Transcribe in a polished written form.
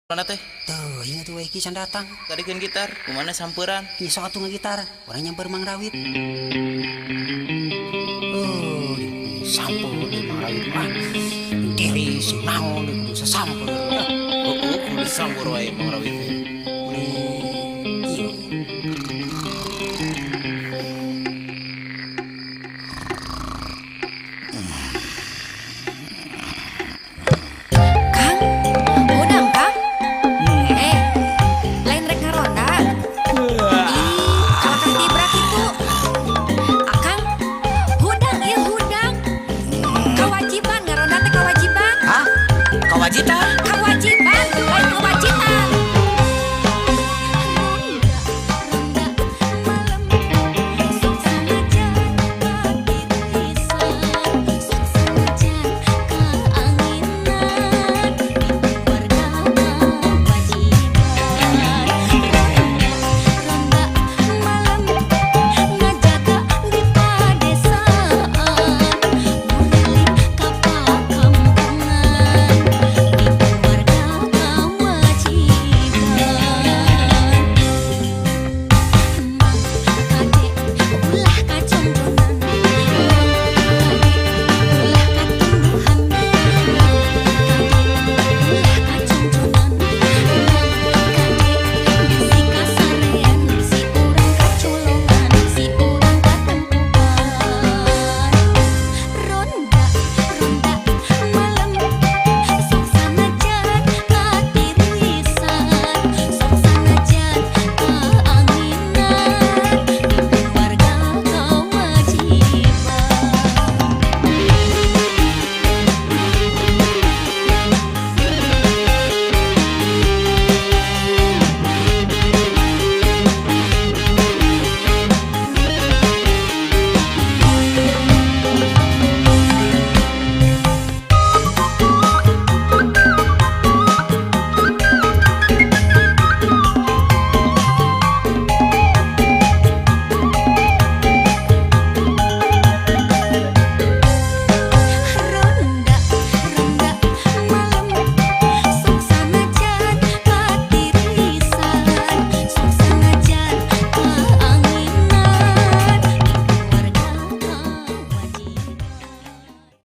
Mana teh? Teuing atuh we can datang. Kadikeun gitar, kumaha samperan? Ih, sok atuh ngagitar, urang nyamper Mang Rawit. Oh, samper di Mang Rawit mah. Tiris naon kudu sasamper. Oh, kudu sampur wae Mang Rawit.